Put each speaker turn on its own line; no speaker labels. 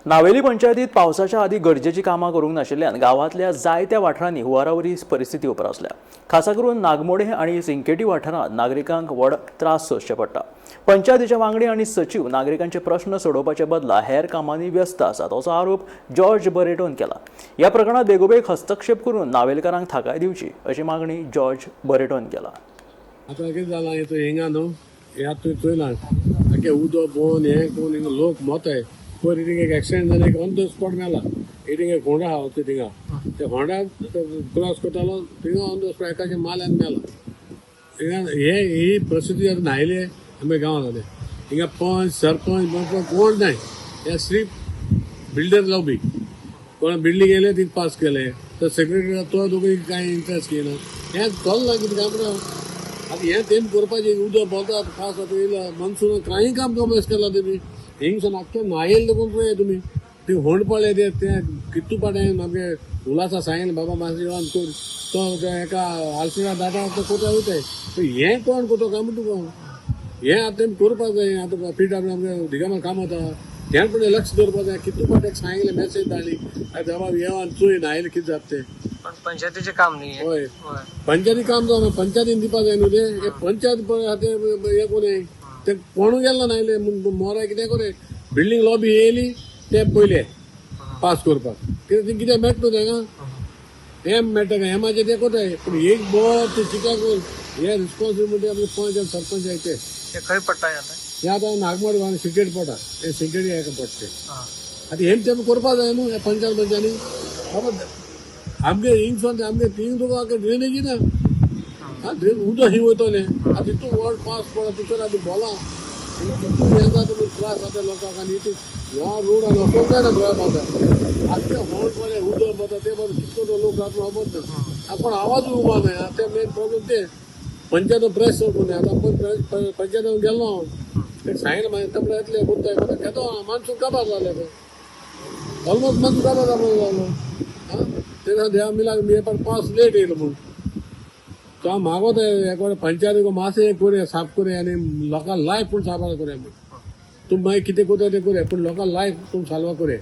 नावेली पंचायतीत पावसाच्या आदी गरजेची कामां करूंक नाशिल्ल्यान गांवांतल्या जायत्या वाठारांनी हुंवारावरी परिस्थिती उप्रासल्या. खासा करून नागमोडे आनी सिंकेटी वाठारांत नागरिकांक व्हड त्रास सोंसचे पडटा. पंचायतीचे वांगडी आनी सचीव नागरिकांचे प्रश्न सोडोवपाचे बदला हेर कामांनी व्यस्त आसात असो आरोप जॉर्ज बरेटोन केला. ह्या प्रकरणात बेगोबेग हस्तक्षेप करून नावेलकारांक थाकाय दिवची अशी मागणी जॉर्ज बरेटोन केला.
आतां कितें जालां, हें हिंगा न्हू, हें आतां तुवें चोयलां, सारकें उदक भोंवन हें करून हिंगा लोक मोताय. पयर थिंगा एक एक्सिडंट जालें, एक ऑन the spot मेला. एक थिंगा एक होंडा आहा थिंगा, ते होंडा क्रॉस करतालो थिंगा, ऑन the spot एकाचे माल्यान मेला हिंगा. हे ही परिस्थिती आतां न्हायले आमच्या गांवांत जाले. हिंगा पंच, सरपंच, पंच कोण नाय. हे स्रीप बिल्डर लॉबी, कोण बिल्डींग येयले ती पास केले तर सेक्रेटरी तो तुका कांय इंट्रस्ट घेयना. हें चल्लां कितें काय म्हणटा. आतां हें तेम करपाचें, उदक भोंवता, पावस आतां येयला, मनसून, कांय काम कमस केलां तेमी. हिंगसान आख्खें न्हायल देखून पळय तुमी, ती होंड पळय, ते तें कितू पाटे आमगे उलासा सांगलें, बाबा मातशें येवन कर, तो एका आलसिडा दाटा तो कोता वयताय. हें कोण कोतो काय म्हणटा तुका. हें आतां तेमी करपाक जाय. आतां पी डब्ल्यू आमगे दिगामा काम वता, तें पण लक्ष दवरपाक जाय. कितू फाट एक सांगलें, मॅसेज धाडली, आतां बाबा येवन चोय न्हायलें कितें जाता तें.
पण पंचायतीचे काम नाही आहे.
हय, पंचायती काम जावना, पंचायतीन दिवपा जाय न्हू तें. हे पंचायत पळय आतां हें कोण ते कोणू गेलो नायले मोराय कितें कोरे. बिल्डींग लॉबी येयली ते पयले पास करपाक, कितें ते कितें मेळटा न्हू तेंका, हें मेळटा काय हेमाचें तें कोताय. पूण एक बरो ते चिकागो हे रिस्पॉन्सिबिलिटी आपले पंच आनी सरपंच आहाय ते.
ते खंय पडटा हे आता?
हे आतां नागमोड सिगरेट पडटा, हे सिगरेट हेका पडटा ते. आतां हें तेमी करपा जाय न्हू ह्या पंचायत पंचांनी. बाबा आमगे हिंगसून आमगे थिंग तुका आमगे ड्रेनेजी ना. हा, ड्रेन उदक ही वयतलें. आतां तितू व्हड पावस पडला तितून आतां बोला तितू हें जाता म्हणून त्रास जाता लोकांक. आनी इतू ह्या रोड आनी वचोंक जायना गोंया पावता. आख्खे होंड पळय उदक वता ते बरें, कितलो तो लोक जाता खबर ना. आतां कोण आवाजूय उबो नाय. आतां ते मेन प्रॉब्लम ते पंचायत प्रेस करून आतां पळय पंचायत गेल्लो हांव, ते सांगलें, मागीर तबले येतले कोत्ताय कोत्ता घेतो. मानसून काबार जालें, ऑलमोस्ट मानसून काबार जालो जालो. आं, तेन्ना देवा मिलाक मी पण पावस लेट येयलो म्हूण तो हांव मागोता एक पंचायत मातशें हें करुया, साफ करुया आनी लोकां लायफ पूण साबार करुया म्हूण. तूं मागीर कितें करता तें करुया, पूण लोकां लायफ तूं साल्व करुया.